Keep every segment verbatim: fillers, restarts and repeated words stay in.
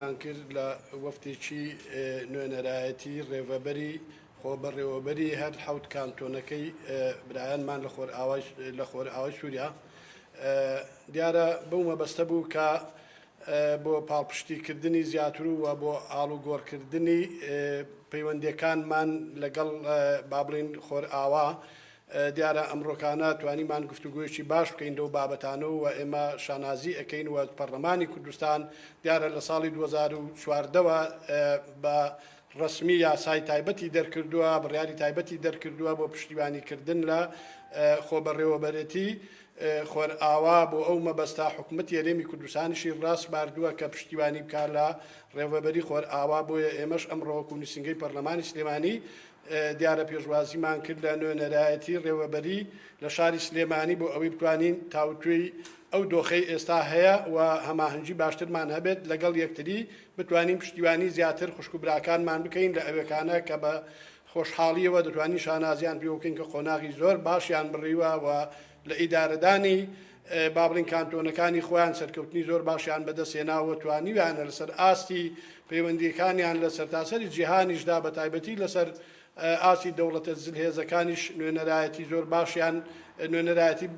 مان کرد لە وەفتێکی، ئێ، نوێنەرایەتی ڕێڤەبەری خۆبەڕێوەبەری هەر حەوت کانتۆنەکەی، ئێ، برایانمان لە خۆرئاوای، لە خۆرئاوای سووریا. ئێ، دیارە بەو مەبەستە بوو کە، ئێ، بۆ پاڵپشتیکردنی زیاتر و بۆ ئاڵوگۆڕکردنی، ئێ، پەیوەندیەکانمان لەگەڵ، ئێ، با بڵین خۆرئاوا، ئێ، دیارە ئەمڕۆکانە توانیمان گفتوگویەکی باش بکەین لەو بابەتانە و ئێمە شانازی ئەکەین و پەرلەمانی کوردستان دیارە لە ساڵی دوو هەزار و چواردەوە، ئێ، بە ڕەسمی یاسای تایبەتی دەرکردووە، بڕیاری تایبەتی دەرکردووە بۆ پشتیوانیکردن لە، ئێ، خۆبەڕێوەبەرێتی، ئێ، خۆرئاوا. بۆ ئەو مەبەستە حکومەتی هەرێمی کوردستانیشی ڕاست باردووە کە پشتیوانی بکات لە ڕێڤەبەری خۆرئاوا. بۆیە ئێمەش ئەمڕۆ وەکو نووسینگەی پەرلەمانی سلێمانی، ئێ، دیارە پێشوازیمان کرد لە نوێنەرایەتی ڕێوەبەری لە شاری سلێمانی بۆ ئەوەی بتوانین تاوتوێی ئەو دۆخەی ئێستا هەیە و هەماهەنگی باشترمان هەبێت لەگەڵ یەکتری، بتوانین پشتیوانی زیاتر خوشک و براکانمان بکەین لە ئەوێکانە کە بە خۆشحاڵیەوە دەتوانین شانازیان پێ بکەین کە قۆناغی زۆر باشیان بڕیوە و لە ئیدارەدانی، ئێ، با بڵین کانتۆنەکانی خۆیان سەرکەوتنی زۆر باشیان بەدەستهێناوە، توانیویانە لەسەر ئاستی پەیوەندیەکانیان لە سەرتاسەری جیهانیشدا، بە تایبەتی لەسەر، ئێ، ئاستی دەوڵەتە زلهێزەکانیش نوێنەرایەتی زۆر باشیان، نوێنەرایەتی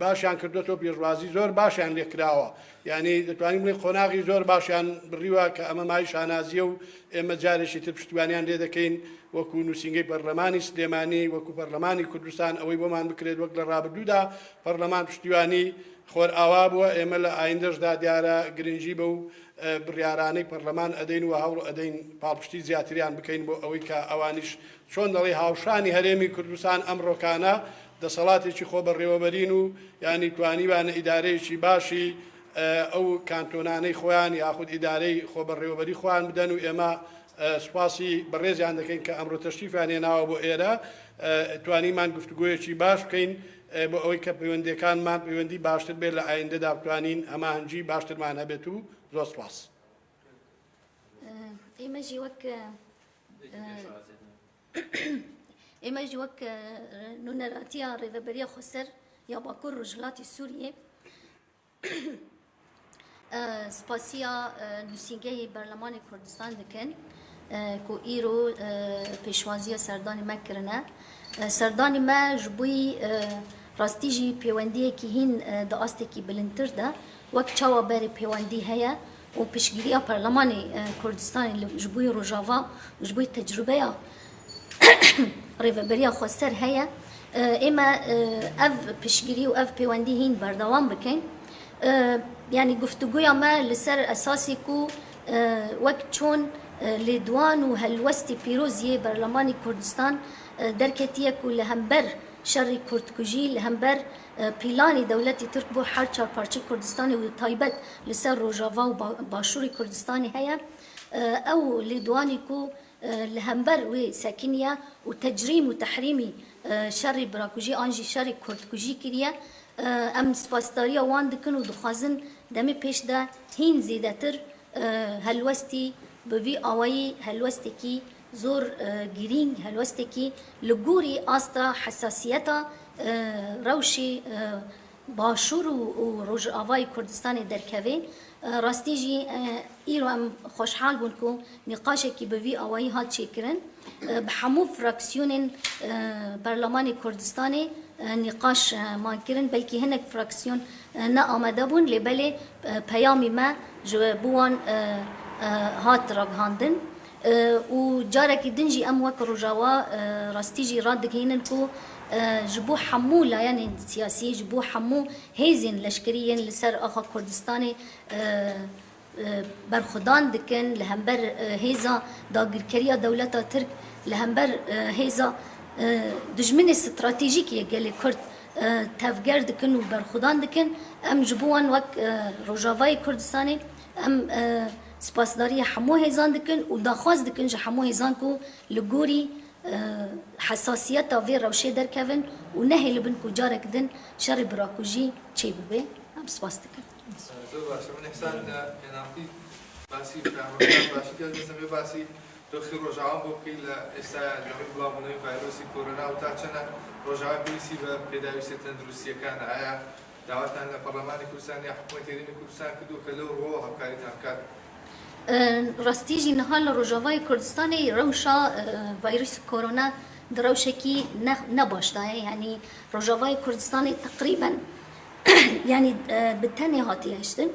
باشیان کردووەتەوە، پێشوازی زۆر باشیان لێکراوە. یعنی دەتوانین بڵێن قۆناغی زۆر باشیان بڕیوە کە ئەمە مای شانازیە و ئێمە جارێکی تر پشتیوانیان لێ دەکەین وەکو نووسینگەی پەرلەمانی سلێمانی، وەکو پەرلەمانی کوردستان، ئەوەی بۆمان بکرێت وەک لە ڕابردوودا پەرلەمان پشتیوانی خۆرئاوا بووە. ئێمە لە ئایندەشدا دیارە گرنگی بەو، ئێ، بڕیارانەی پەرلەمان ئەدەین و هەوڵ ئەدەین پاڵپشتی زیاتریان بکەین بۆ ئەوەی کە ئەوانیش چۆن دەڵێ هاوشانی هەرێمی کوردستان ئەمڕۆکانە دەسەڵاتێکی خۆبەڕێوەبەرین و یانی توانیوانە ئیدارەیەکی باشی، ئێ، ئەو کانتۆنانەی خۆیان یاخود ئیدارەی خۆبەڕێوەبەری خۆیان بدەن و ئێمە، ئێ، سوپاسی بەڕێزیان دەکەین کە ئەمڕۆ تەشریفیان هێناوە بۆ ئێرە. ئێ، توانیمان گفتوگویەکی باش بکەین، ئێ، بۆ ئەوەی کە پەیوەندیەکانمان پەیوەندی باشتر بێت، لە ئایندەدا بتوانین هەماهەنگی باشترمان هەبێت و زۆر سوپاس. ئێمە ژی وەک، ئێمە ژی وەک نونەراتیە ڕێڤەبەریە خۆسەر یا باکوور ڕۆژهەڵاتی سووریە، ئە، سپاسیە، ئە، نووسینگەی بەرلەمانی کوردستان دکن، ئە، کو ئیرو، ئە، پێشوازیە سەردانی مە کرنە. ئە، سەردانی مە ژ بووی، ئە، ڕاستی ژی پەیوەندیەکی هین، ئە، دە ئاستێکی بلندتر دە، وەک چاوا بەری پەیوەندی هەیە و پشتگیریە پەرلەمانی، ئە، کوردستانی لە، ژ بووی ڕۆژاوا، ژ بووی تەجروبەیە ڕێڤەبەریە خۆسەر هەیە. ئێمە، ئێ، ئەڤ پشتگیری و ئەڤ پەیوەندی هین بەردەوام بکەین. ئێ، یعنی گفتوگویا مە لەسەر ئەساسی کو، ئێ، وەک چۆن، ئێ، لێدوان و هەلوەستی پیرۆزیە بەرلەمانی کوردستان، ئێ، دەرکەتیە کو لە هەمبەر شەڕی کوردکوژی، لە هەمبەر، ئێ، پیلانی دەولەتی تورک بۆ هەر چار پارچەی کوردستانی و تایبەت لەسەر ڕۆژاوا و با-، باشووری کوردستانی هەیە. ئێ، ئەو لێدوانی کو لە هەمبەر وێ سەکنیە و تەجریم و تەحریمی، ئە، شەڕی براکوژی، ئان ژی شەڕی کوردکوژی کریە. ئە، ئەم سپاسداریە وان دکن و دخوازن دەمی پێشدا هین زیدەتر، ئە، هەلوەستی بە وی ئاوایی هەلوەستێکی زۆر، ئە، گرینگ، هەلوەستێکی لە گوری ئاستا حەساسیەتا، ئە، ڕەوشی، ئە، باشوور û، û Rojavayê Kurdistanê derkeve. E, rastî jî, e, îro em xweşhal bûn ku nîqaşekî bi vî awayî hat çêkirin. E, bi hemû fraksiyonên, e, Perlemanê Kurdistanê, e, nîqaş, e, man kirin. Belkî hinek fraksiyon, e, ne amade bûn, lê belê, e, peyamî me ji bo wan, e, e, hat ragihandin. E, û carekî din jî em wek Rojava, e, rastî jî radigihînin ku, e, ji bo hemû layenên siyasî, ji bo hemû hêzên leşkerî yên li ser axa Kurdistanê, e, e, berxwedan dikin, li hember, e, hêza dagirkeriya dewleta Tirk, li hember, e, hêza, e, dijminê stratejîk yê gelê Kurd, e, tevger dikin û berxwedan dikin. Em ji bo wan wek, e, Rojavayê Kurdistanê, em, e, spasdariya hemû hêzan dikin û daxwaz dikin ji hemû hêzan ku li gorî, e, hesasiyeta vê rewşê derkevin û nehêlibin ku carek din şerê birakujî çêbibe. Em spas dikin. Zor baş e. Min îhsan, e, pênaxtî basî, pênaxtî basî kir, dixwazim vê basî doxî Rojava bo bikî lê êsta li rû bilavbûna vîrusî korona û ta çend e Rojava pêwîstî bi pêdawîstê tenduristiyekan e. Aya dawetan li Perlemanê Kurdistan ya Hikûmetê Herêmê Kurdistan kirdo ke li rû hevkarî tevkar. E, Rastî jî niha li Rojavayê Kurdistanê rewşa, e, vîrusê korona di rewşekî ne, ne baş de ye. Yanî Rojavayê Kurdistanê teqrîben, yanî, e, bi tenê hatiye hiştin.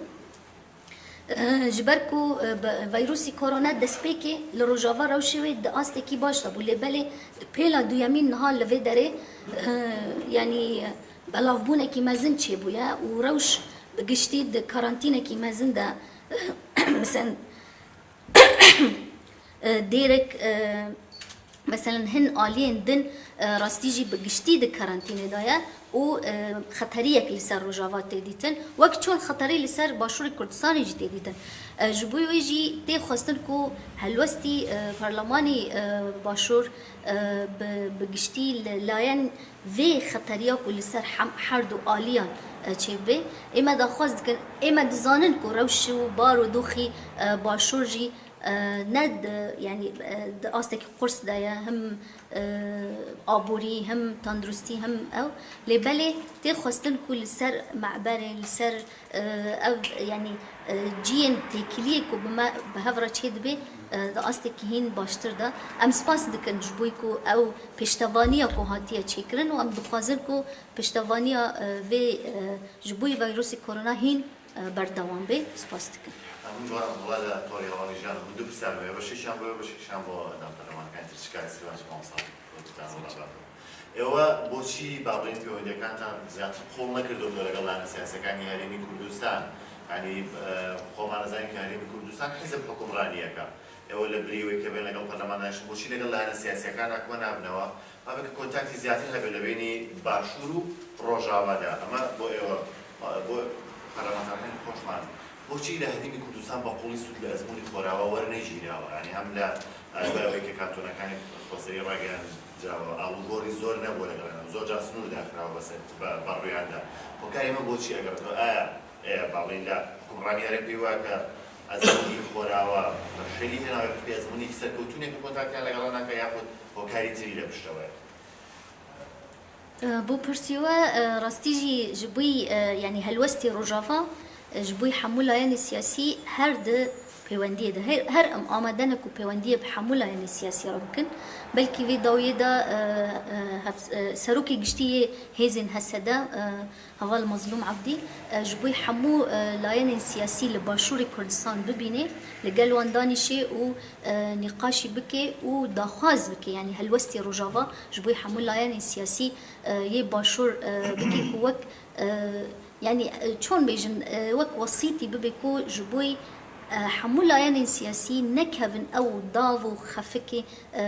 E, ji ber ku, e, bi, vîrusê korona destpêkê li Rojava rewşê wê di astekî baş de bû. Lê belê pêla duyemîn niha li vê derê, e, yanî, e, belavbûnekî mezin çêbûye û rewş bi giştî di karantînekî mezin de, mesela, e, dêrek, e, mesela hin aliyên din, e, rastî jî bi giştî di karantînê de ye û, e, xeteriyek li ser Rojava tê dîtin, wek çond xeterî li ser Başûrê Kurdistanê jî tê dîtin. E, ji bo wê jî tê xwestin ku helwestî, e, Parlemanî, e, Başûr, e, bi, bi giştî li layen vê xeteriya ku li ser hem, her du aliyan, e, çêbibe. Ême daxwaz dikin, ême dizanin ku rewş û bar û doxî, e, Başûr jî, e, ne di, yanî, e, di astekî qurs de ye, him, e, aborî, him tenduristî, him ew. Lê belê tê xwestin ku li ser me'berê, li ser, e, ev, yanî, e, cihên têkiliyê ku bi me, bi hev re çêdibe, e, di astekî hîn baştir de. Em spas dikin ji bo ku ew pêştevaniya ku hatiye çêkirin û em dixwazin ku pêştevaniya, e, vê, e, ji bo vîrusê korona hîn, e, berdewam be. Spas dikin. Em wela Torya Wan Jiyan, hûn du pirsiyar me, beşekîşan bo, beşekîşan bo endam perlemanekên tirçika, Sirvanç Komsal, Kurdistan, wela berdo. ئێوە بۆچی بابەتین پەیوەندیەکانتان زیاتر قوڵ نەکردووە لەگەڵ لایەنە سیاسیەکانی هەرێمی کوردستان؟ یعنی، ئە، خۆمان ئەزانین کە هەرێمی کوردستان حیزب حکومڕانیەکە. ئێوە لە بری ئەوەی کە بێن لەگەڵ پەرلەماندا یەشن، بۆچی لەگەڵ لایەنە سیاسیەکان ئاکومە نابنەوە؟ ئەوە کە کۆنتاکتی زیاتر هەبێت لە بینی باشوور و ڕۆژاوادا. ئەمە بۆ ئێوە، بۆ پەرلەمانتارەکانی خۆشمان. بۆچی لە هەرێمی کوردستان بە قوڵی سوود لە ئەزموونی خۆراوا وەرنەگیراوە؟ یعنی هەم لە، ئە، دوای ئەوەی کە کانتۆنەکانی خۆسەری ڕاگەیاندراوە، ئاڵوگۆڕی زۆر نەبووە لەگەڵ ئەوان، زۆر جار سنوور داخراوە بەسەر، بە، بەڕوویاندا. هۆکاری ئەمە بۆچی ئەگەڕێتەوە؟ ئایا ئێ، باڵین لە حکومڕانی هەرێم پێی وایە کە ئەزموونی خۆراوا بەشێلی هێناوە، پێ ئەزموونێکی سەرکەوتوونێک لە کۆنتاکتیان لەگەڵ ناکە، یاخود هۆکاری تری لە پشتەوەیە؟ بۆ پرسیوە، ڕاستی ژی ji bo, yanî helwestê Rojava, ji bo hemû layên siyasî her di pêwendiyê de. Her, her em amade ne ku pêwendiyê bi hemû layên siyasî re bikin. Belkî vê dawiyê de, e, e, hef-, e, serokê giştî yê hêzên H S D, e, Heval Mazlûm Ebdî, e, ji bo hemû, e, layên siyasî li Başûrê Kurdistan bibîne, li gel wan danîşe û, e, nîqaşî bike û daxwaz bike, yanî helwestê Rojava ji bo hemû layên siyasî, e, yê Başûr, e, bike ku wek, e, yanî, e, çon bêjin, e, wek wesîtî bibe ku ji bo, e, hemû layên siyasî nekevin ew dav û xefikê, e,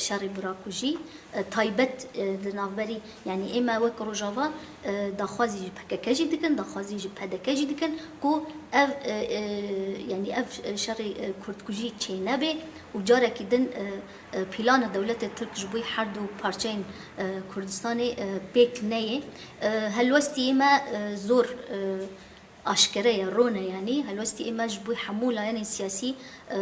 şerê birakujî, e, taybet, e, di navberî, yanî ême wek Rojava, e, daxwazî ji P K K jî dikin, daxwazî ji P D K jî dikin ku ev, e, e, yanî ev, e, şerê, e, kurdkujî çênebe û carekî din, e, e, plana dewletê Tirk ji bo her du parçeyên, e, Kurdistanê, e, pêk neyê. E, helwestî ême, e, zor, e, aşkere ye, rone yanî. Helwestî ême ji bo hemû layên siyasî, e,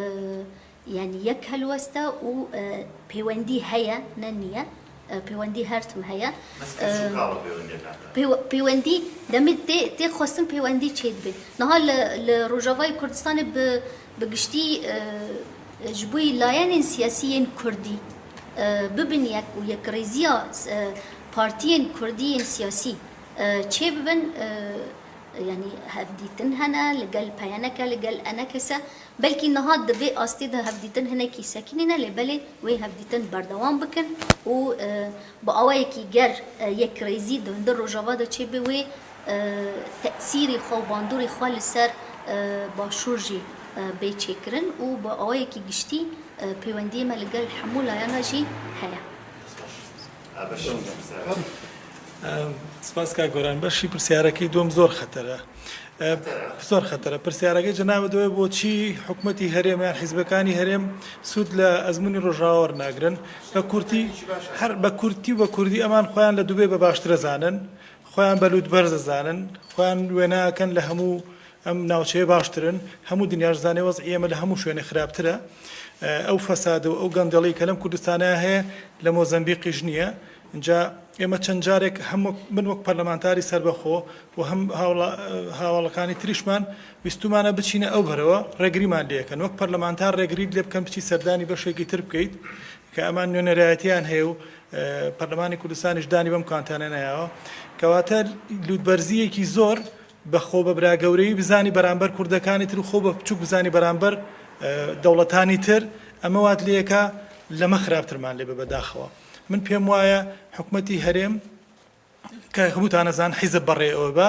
yanî yek helwest e û, e, pêwendî heye, ne nîye. E, pêwendî her tim heye. Bes E, çûka pêwendiyekatan? Pêw-, pêwendî demê tê, tê xwestin pêwendî çêdibe. Niha li, li Rojavayê Kurdistanê bi, bi giştî, e, ji bo layên siyasî yên Kurdî, e, bibin yek û yekrêziya, e, partiyên Kurdî yên siyasî, e, çêbibin, e, yanî hevdîtin hene li gel P Y N K, li gel E N K S. Belkî niha di vê astê de hevdîtin hinekî sekinîne, lê belê wê hevdîtin berdewam bikin û, e, bi awayekî ger, e, yekrêzî di hundir Rojava de çêbe, wê, e, tesîrê xwe û bandorê xwe li ser, e, Başûr jî, e, bê çêkirin û bi awayekî giştî, e, pêwendiyê me li gel hemû layana jî heye. Spas. Spas. Spas. Em, spas ka Goran. Beşî pirsyareke dûm zor xeter e. E, zor xeter e. Pirsyareke cenabê dibe, boçî hikûmetî herêm yan hizbekanî herêm sûd li ezmûnî Rojava wernagirin? Be kurtî, her, be kurtî û be kurdî eman xweyan li Dubê be baştir e zanin. Xweyan be lûtberz e zanin. Xweyan wêne eken li hemû Em navçeyê baştir in. Hemû dinya ji zanê wez'iyê me li hemû şwênê xirabtir e. E, ew fesad û ew gendelî ke lem Kurdistanê heye, li Mozambîqê jî niye. اینجا ئێمە چەند جارێک هەم وەک، من وەک پەرلەمانتاری سەربەخۆ و هەم هاوڵا-، هاوڵەکانی تریشمان ویستومانە بچینە ئەو بەرەوە، ڕێگریمان لێکەن. وەک پەرلەمانتار ڕێگریت لێ بکەم بچی سەردانی بەشێکی تر بکەیت کە ئەمان نوێنەرایەتیان هەیە و، ئە، پەرلەمانی کوردستانیش دانی بەم کانتانە نەیاوە. کەواتە لووتبەرزیەکی زۆر بە خۆ بە برا گەورەی بزانی بەرامبەر کوردەکانی تر و خۆ بە بچووک بزانی بەرامبەر، ئە، دەوڵەتانی تر، ئەمە وات لێکە لەمە خراپترمان لێ بە بەداخەوە. من پێم وایە حکومەتی هەرێم کە هەمووتانەزان حیزب بەڕێ ئەوە بە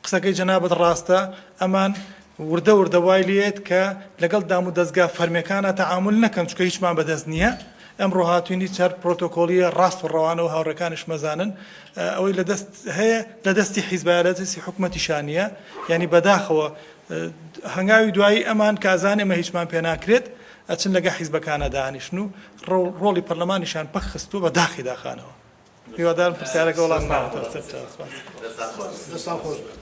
قسەکەی جەنابەت ڕاستە، ئەمان وردە وردە وای لێت کە لەگەڵ دام و دەستگا فەرمیەکانە تەعامل نەکەن، چونکە هیچمان بەدەست نییە. ئەمڕۆ هاتوینی چەر پرۆتۆکۆلیە ڕاست و ڕەوانە و هاوڕێکانش مەزانن، ئە، ئەوەی لە دەست هەیە، لە دەستی حیزبایە، لە دەستی حکومەتیشان نییە. یعنی بەداخەوە، ئە، هەنگاوی دوایی ئەمان کە ئەزانێ مە هیچمان پێ ناکرێت، ئەچن لەگە حیزبەکانە دانیشن و ڕۆ-، ڕۆڵی پەرلەمانیشان پەخ خستووە بە داخی داخانەوە. هیوادارم پرسیارەکە وڵام ناوەتەوە. سەر چاو، سپاس. دەستان خۆش بێت.